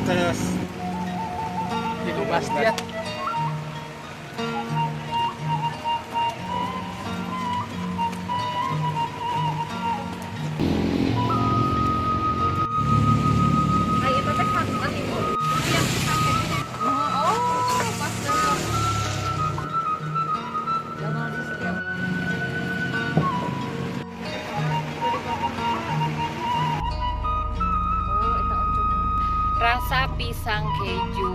Terus. Di Bastian. Ai eta teh kangkung, Ibu. Yang pisang kejunya. Oh, pas dalam. Jangan di setiap. Oh, eta oncom. Rasa pisang keju.